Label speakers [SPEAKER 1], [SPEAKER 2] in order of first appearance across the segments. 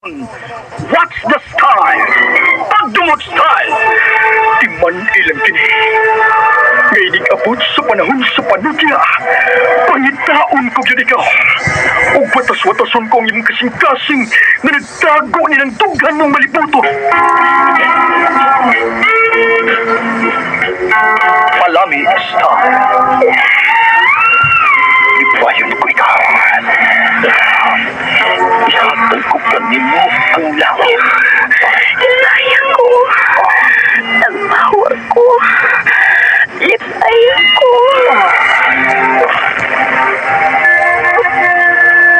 [SPEAKER 1] What's the style? Pagdumot style! Timan ilang kini. Ngaynig abot sa panahon sa panudya. Pangitaon ko gyud ikaw. Ug batas-watason ko ang imong kasing-kasing nga nagtago ni ng dughan mong malibuto. Palami style. Ipayon ko ikaw. Ihatag ko kanimo ang langit.
[SPEAKER 2] Lipay ko. Nagbawa ko. Lipay ko.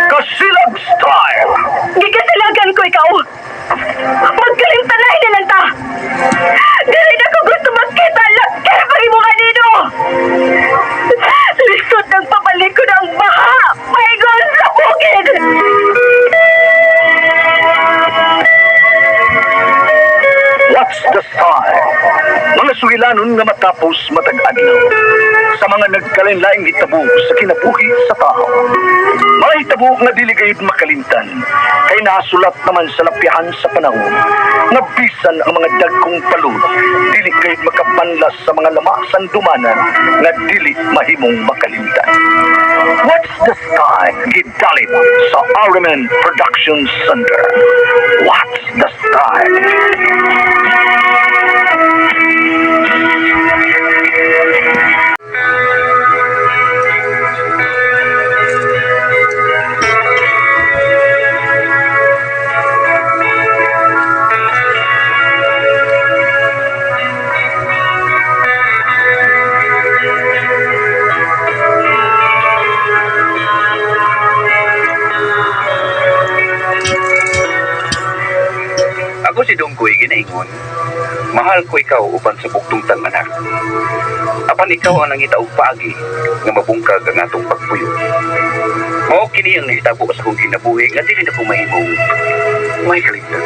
[SPEAKER 1] Kasilag style!
[SPEAKER 2] Gikasilagan ko ikaw. Magkalimtanay na lang ta. Dili na ko gusto magkita laki pa imo kanino. Lisod ng pabalik ko ng baha. Paingon sa bukid.
[SPEAKER 1] What's the style? Mga sugilanon nga matapos matag adlaw sa mga nagkalain-laing hitabo sa kinabuhi sa tao. Mga hitabo nga dili gayud makalimtan kay nasulat naman sa lapyahan sa panahon nga bisan ang mga dagkong palud dili gayud makapanlas sa mga lamasan dumanan nga dili mahimong makalimtan. What's the style? Gidalit sa Armen Production Center. What's the style?
[SPEAKER 3] Ako si Dongkoy ginaingon. Mahal ko ikaw uban sa bugtong anak. Apan ikaw ang nangita og paagi nga mabungkag ang atong pagpuyo. Mao kini ang nahitabo sa akong kinabuhi nga dili na ko mahimong may kalimtan.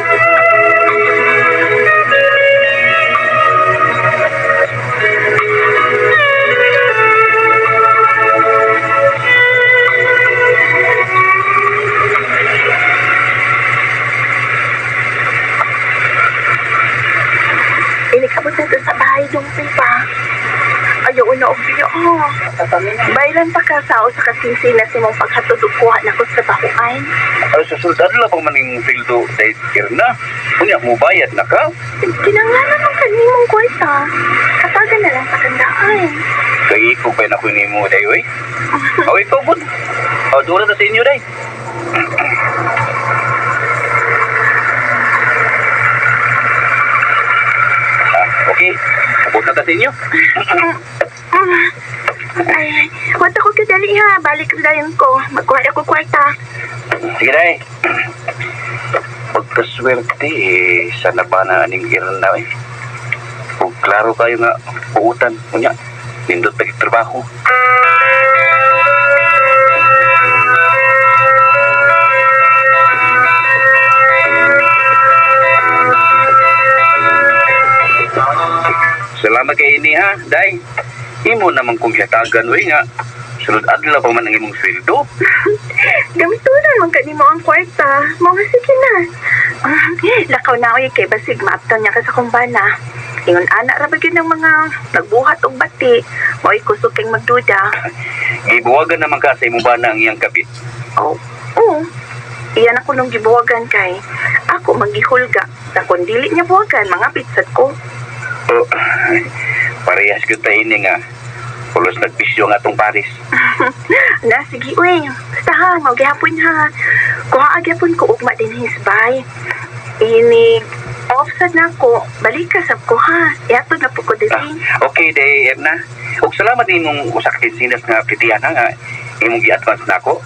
[SPEAKER 2] Inikabot na to sa bahay dong pa. Ayaw na og biyo. Oh. Bailan pa ka sa usa ka sinsina sa imong paghatod og kuha nako sa trabahoan.
[SPEAKER 3] Aron sa soldado lang pa man ning sweldo dahil kirna. Unya mo bayad na ka.
[SPEAKER 2] Kinangalan man kanimong kwarta. Katagan na lang sa kandaan.
[SPEAKER 3] Kay iko pa na ko nimo day oy. Aw ikaw gud. Aw dura ta sa inyo day. Ah, okay. Abot na ta sa inyo.
[SPEAKER 2] Ay, wala ko kadali ha. Balik dayon ko. Magkuha ako kwarta.
[SPEAKER 3] Sige day. Pagkaswerte eh, sa nabana aning irna eh. Kung klaro kayo nga puutan, unya, nindot pa trabaho. Salamat kay ini ha, day. Imo naman kong hatagan oy nga. Sulod adlaw pa man ang imong sweldo.
[SPEAKER 2] Gamitunan man kanimo ang kwarta. Mao sige na. Ah, lakaw na oy kay basig maaptan niya ka sa kumbana. Ingon ana ra ba gyud ng mga nagbuhat og bati. Mo'y kusog kay magduda.
[SPEAKER 3] Gibuwagan naman ka sa imong bana ang iyang kapit.
[SPEAKER 2] Oh, oo. Iyan ako nung gibuwagan kay. Ako magihulga. Sa kung dili niya buwagan, mga pitsat ko.
[SPEAKER 3] Oh, parehas gyud ta ini nga. Pulos nagbisyo nga atong pares.
[SPEAKER 2] Na, sige, uy. Basta ha, mao gihapon ha. Kuha gyapon ko ugma din his bay. Inig, off sad na ako. Balik ka sab ko ha. Iatod na po ko
[SPEAKER 3] Ah,
[SPEAKER 2] diri.
[SPEAKER 3] okay, day Erna. Ug salamat imong usa ka kinsinas nga pitihan ha, nga imong gi-advance nako.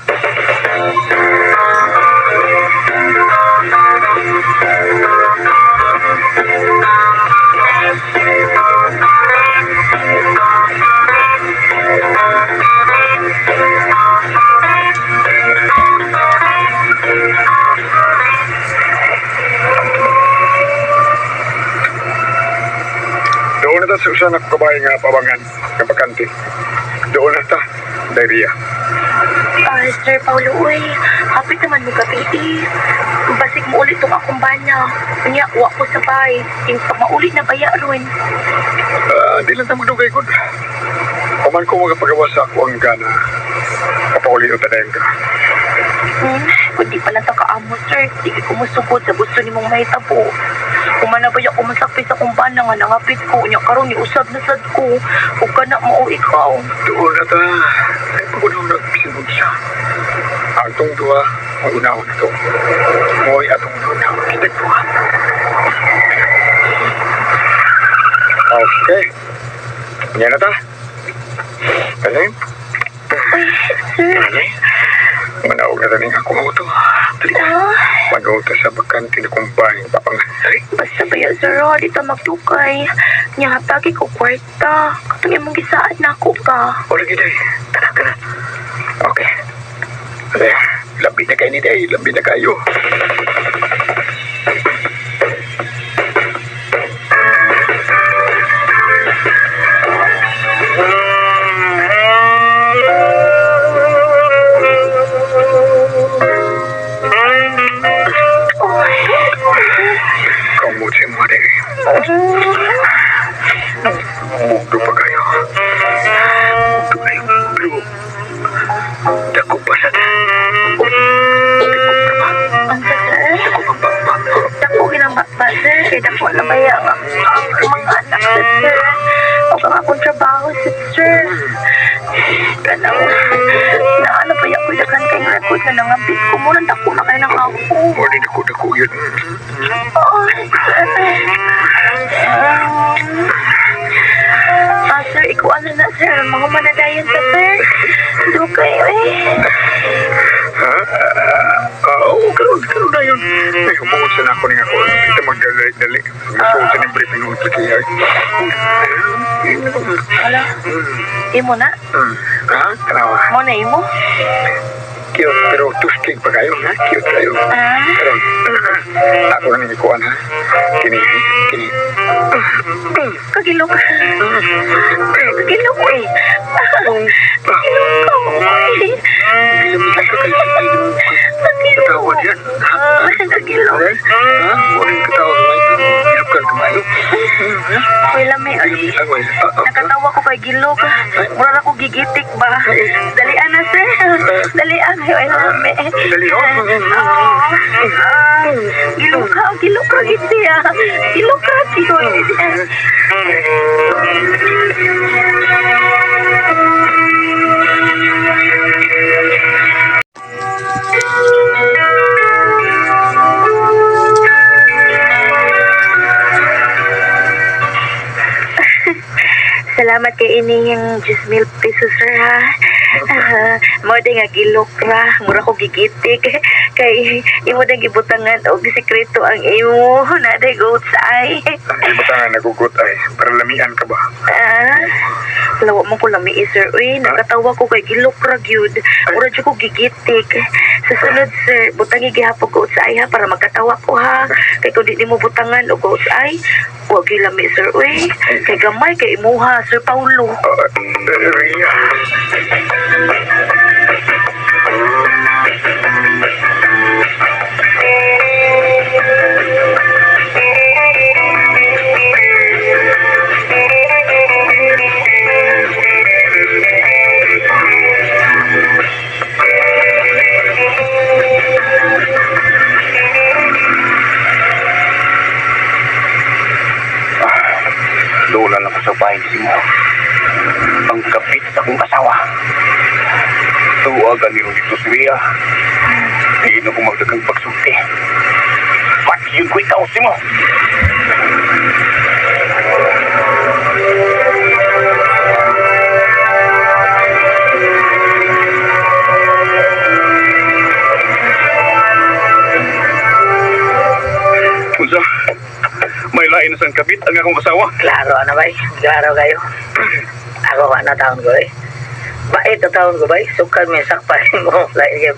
[SPEAKER 4] Doon na ta sa usa na kabahay nga pabangan, nga bakante. Doon na ta. Diarrhea.
[SPEAKER 2] Ah, Sir Paulo, uy. Hapit naman mo gabi eh. Basig mo ulit tong akong bana. Unya, wa ko sabay. Yung pag maulit na baya ron.
[SPEAKER 4] Ah, di lang ta magdugay gud. Paman ko magpagawa sa ako ang gana. Kapauli o tadayon ka.
[SPEAKER 2] Kundi pala ta kaamo, sir. Di ko musugod sa gusto ni mong mahitabo. Kumana ba ako masakpi sa akong bana nga nangapit ko. Unya karon ni usab na sad ko. Ug kana mo o ikaw.
[SPEAKER 4] Doon na ta. Ay, pagod na nagsinod siya. Ang tong duha, ang unahon na to. Mo'y atong unahon kitag duha. Okay. Yan na ta. Alay,
[SPEAKER 2] Uy, sir.
[SPEAKER 4] alay. Manaog na taning ako auto. Dali.
[SPEAKER 2] Ah,
[SPEAKER 4] Mag-auto sa bakante na kumpay. Papangasay.
[SPEAKER 2] basta ba yan, sir? Ah, di ta magdukay. Nya hatagi ko kwarta. Katong imong gisaad na ako ka.
[SPEAKER 4] O lagi day. Tara, tara. Okay. Alay, labi na kayo ni day. Labi na kayo.
[SPEAKER 2] Uy.
[SPEAKER 4] Kamot sa mga day. Mugdo pa kayo. Mugdo kayo. Pero, dako pa sa Dako pa ba?
[SPEAKER 2] Ang sa sir?
[SPEAKER 4] Dako pa ba? Ba?
[SPEAKER 2] Dako ginambakba, sir. Kay dako na baya ang mga anak sa sir. O kang akong trabaho sa sir. Kanang, na ano ba yung daghan kay record na nangabit ko. Muna dako na kayo ng ako.
[SPEAKER 4] O, di dako, dako yun.
[SPEAKER 2] Oh, sir. Ah, sir, ikaw ano na, sir. Mga manadayon sa sir. Dukay, eh.
[SPEAKER 4] Ha? Ah, oo, karon, karon na yun. Ay, humungod sa nako ning ako. Kita magdali-dali. Masuod sa ning briefing ng kaya.
[SPEAKER 2] Wala. Imo na?
[SPEAKER 4] Ha? Tanawa.
[SPEAKER 2] Mo na imo?
[SPEAKER 4] Cute, pero tustig pa kayo, ha? Cute kayo.
[SPEAKER 2] Ah?
[SPEAKER 4] Karon, ako na ning ikuan, ha? Kini, kini.
[SPEAKER 2] Kagilok. Kagilok, eh. Kagilok ka, eh.
[SPEAKER 4] Bilamig ka kayo.
[SPEAKER 2] Kagilok.
[SPEAKER 4] Katawad yan. Ha?
[SPEAKER 2] Kagilok.
[SPEAKER 4] Ha? Ha? Walang katawad, may ilukan kamayo. Ha?
[SPEAKER 2] Uy, lami, ay.
[SPEAKER 4] Bilamig lang, ah, ah,
[SPEAKER 2] Nakatawa ko kay Gilok. Mura na ko gigitik ba? Dalian na, sir. Dalian. Ay, lami.
[SPEAKER 4] Dali, oh.
[SPEAKER 2] Ah, ah. Gilok ka, gilok ka, giti, ah. Gilok ka, gilok. Salamat kay ini yung 10,000 pesos, sir, ha. Ah, mo di nga gilok ra, mura ko gigitik. Kay imo dang gibutangan og sekreto ang imo, na day goats ay.
[SPEAKER 4] Ang ibatangan nagugot ay para lamian ka ba?
[SPEAKER 2] Ah, lawa mo ko lami eh, sir. Uy, nakatawa ko kay gilok ra gyud. Mura jud ko gigitik. Sa sunod, sir, butangi gihapon goats ay ha para magkatawa ko ha. Kay kung di nimo butangan og goats ay, wa gyud lami, sir. Uy, kay gamay kay imuha, Sir Paulo.
[SPEAKER 4] Ah, Rhea.
[SPEAKER 3] Doon lang ako sa bahay ni Simo. Ang kapit sa akong asawa. Tuwagan niyo dito si Rhea. Di na ko magdagang pagsulti. Patiyon ko ikaw, Simo. Unsa? May lain na sang kapit ang akong asawa.
[SPEAKER 5] Klaro ano bay? Klaro kayo. Ako ka na taon ko eh. Bait na taon ko bay. Sukad may sakpan mo. Lain kayo.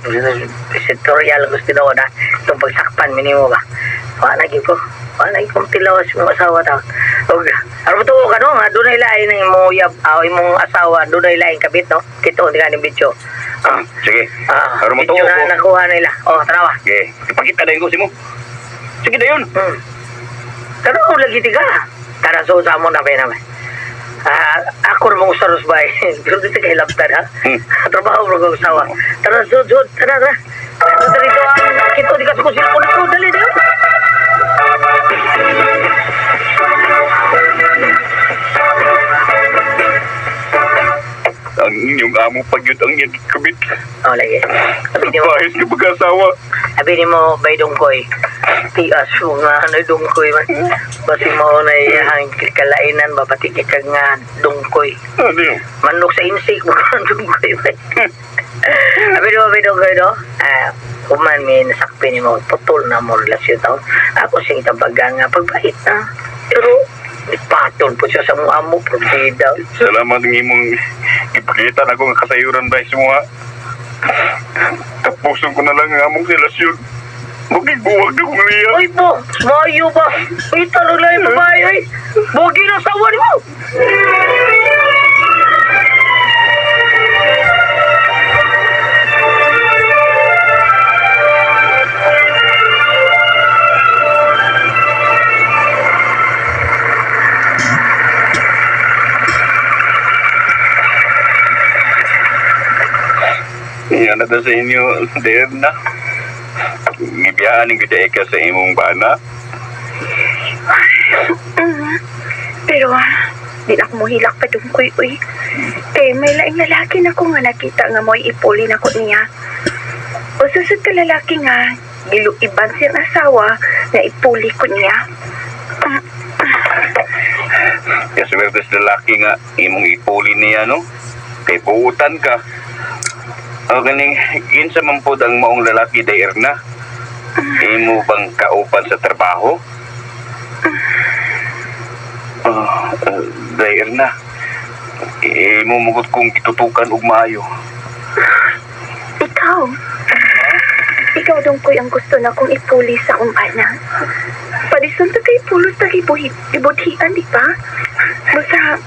[SPEAKER 5] Sektorial ang gusto na. Itong pagsakpan minimo ba. Wala gyud ko. Wala gyud kong tilawas mo asawa taon. Og aron tuo ka no, nga dunay lain ang imong uyab, ah, imong asawa, dunay lain kabit no. Kito di kaning video. Ah,
[SPEAKER 3] Sige.
[SPEAKER 5] ah,
[SPEAKER 3] Aron mo
[SPEAKER 5] video
[SPEAKER 3] tuo
[SPEAKER 5] na
[SPEAKER 3] ko.
[SPEAKER 5] nakuha nila. Oh, tarawa.
[SPEAKER 3] Sige, ipakita na yun ko si mo. Sige na yun.
[SPEAKER 5] Pero lagi tiga. Tara so sa mo na ba naman. Ah, ako ra mong saros bay. Pero dito kay labtan ha. Trabaho bro ko sawa. Tara so so tara tara. Tara dito ah. Kito di ka sa cellphone ko dali dali.
[SPEAKER 3] Ang inyong amo pagyud ang iyang kabit.
[SPEAKER 5] Oh lagi. Abi ni mo,
[SPEAKER 3] Bahis ka pag-asawa.
[SPEAKER 5] abi ni mo bay dungkoy. Tias mo nga ano dungkoy man. Basi mo na iyang kalainan ba pati kay kag nga dungkoy.
[SPEAKER 3] Ano yun?
[SPEAKER 5] Manok sa insik mo kang dungkoy ba. Abi do abi dungkoy do. Ah, kuman may nasakpi ni mo putol na mo relasyon taon. Ako sing tabagan nga pagbait na. Pero ipatol po siya sa mong amo probida.
[SPEAKER 3] Salamat ng imong ipakita na akong kasayuran dahil sa mga. Tapusin ko na lang ang among relasyon. Magigbuwag na kong niya.
[SPEAKER 5] Uy po, mayo ba? Uy, talo na yung babae, uy. Bugi na sawa ni mo.
[SPEAKER 3] Yan na sa inyo, dear na. Gibiyahan ng gid ka sa imong bana.
[SPEAKER 2] Pero, di na ako muhilak pa dungkoy, uy. Kay may laing lalaki na ko nga nakita nga mo'y ipuli na ko niya. O susod ka lalaki nga, giluiban siyang asawa na ipuli ko niya.
[SPEAKER 3] Kaswerte sa lalaki nga imong ipuli niya no. Kay buutan ka. O ganing kinsa man pod ang maong lalaki dair na. Imo bang kauban sa trabaho? Oh, dair na. Imo mugot kong gitutukan og maayo.
[SPEAKER 2] Ikaw. Ikaw dungkoy ang gusto na kong ipuli sa akong bana. Parison ta kay pulos ta kay buhit, ibuthian, di ba? Basta,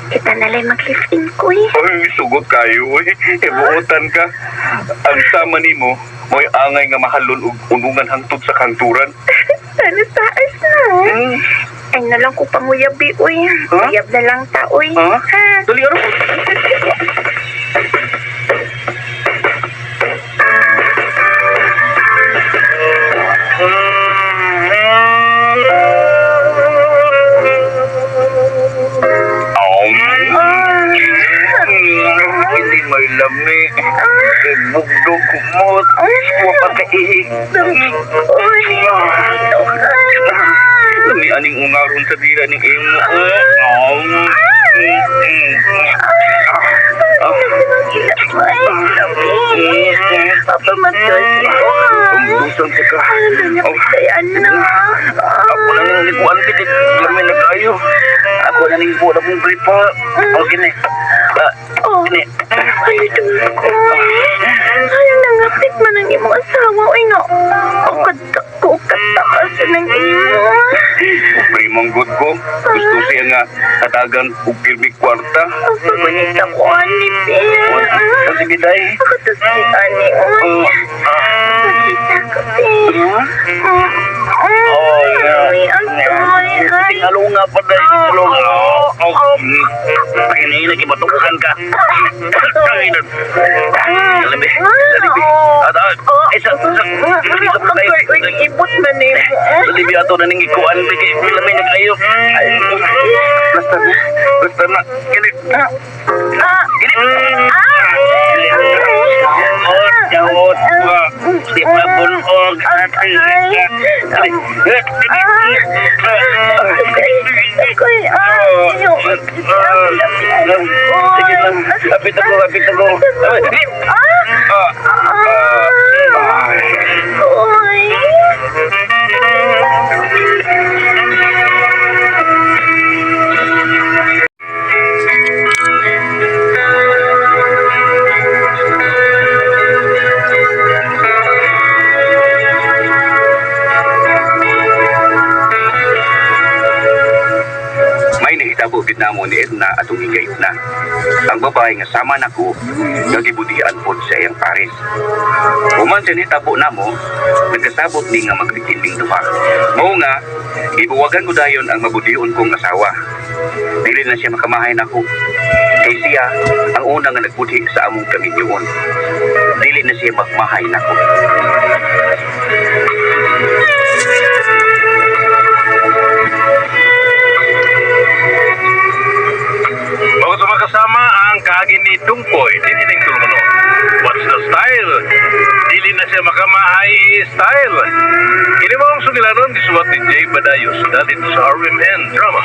[SPEAKER 2] kita na lang mag-live-in ko eh.
[SPEAKER 3] Ay, sugot kayo eh. Ibuotan ka. Ang sama nimo, mo'y angay nga mahalon og unungan hangtod sa kanturan.
[SPEAKER 2] Sana taas na. Ay na lang ko panguyabi, uy.
[SPEAKER 3] Huh?
[SPEAKER 2] Uyab na lang ta, uy.
[SPEAKER 3] Huh?
[SPEAKER 2] Ha?
[SPEAKER 3] Dali aro. Hindi may lami. Bugdo kumot. Wa pa kaihi.
[SPEAKER 2] Uy, tukay.
[SPEAKER 3] Lami aning ungaron sa dila ning imo.
[SPEAKER 2] Papa, magkasi ko, ha?
[SPEAKER 3] Umbusan sa ka.
[SPEAKER 2] Ano niya pagsayan na?
[SPEAKER 3] Ako na ning likuan kit lami na kayo. Ako na ning buod akong gripa. Okay ni.
[SPEAKER 2] Oh,
[SPEAKER 3] Kini.
[SPEAKER 2] ay, dungkoy. Ay, nangapit man ang imong asawa. Uy, nga. O, kadako, kataas ng imo.
[SPEAKER 3] Primong good ko. Gusto siya nga hatagan og pirmi kwarta.
[SPEAKER 2] Ang pagunita ko, ani, Pe.
[SPEAKER 3] Oh, sige day.
[SPEAKER 2] Ako to si ani, uy.
[SPEAKER 3] Oh,
[SPEAKER 2] Pagkita ko, Pe.
[SPEAKER 3] ah.
[SPEAKER 2] Oh,
[SPEAKER 3] Oh,
[SPEAKER 2] ay, ang toy, ay.
[SPEAKER 3] Tingalunga pa dahil. Tingalunga. Oh, oh. Pakinihila, kibatukan ka. Lalabi. Lalabi. At, ah, isa, isa. Isa pa tayo.
[SPEAKER 2] Uy, ibot na ni mo.
[SPEAKER 3] Lalabi ato na ning ikuan. Bigay, bilamay na kayo. Ay, basta na. Basta na. Kini.
[SPEAKER 2] Ah,
[SPEAKER 3] Kini.
[SPEAKER 2] ah,
[SPEAKER 3] Yaot, yaot. Di pa bunog.
[SPEAKER 2] Ay. Ako'y, ay, yung,
[SPEAKER 3] Sige lang. Lapit ako, lapit ako.
[SPEAKER 2] Ah,
[SPEAKER 3] Ah,
[SPEAKER 2] ah, uy.
[SPEAKER 3] gid namo ni Edna atong higayuna. Ang babae nga sama nako nga gibudian pod sa iyang pares. Human sa nitabo namo, nagkasabot ni nga magrikiling duha. Mao nga gibuwagan ko dayon ang mabudion kong asawa. Dili na siya makamahay nako. Kay siya ang una nga nagbudhi sa among kaminyoon. Dili na siya magmahay nako.
[SPEAKER 6] Bago sa makasama ang kaagi ni Tungkoy, dili ning tulmono. What's the style? Dili na siya makamahay style. Kini mo ang sugilanon gisuwat ni Jay Badayos dali sa RMN Drama.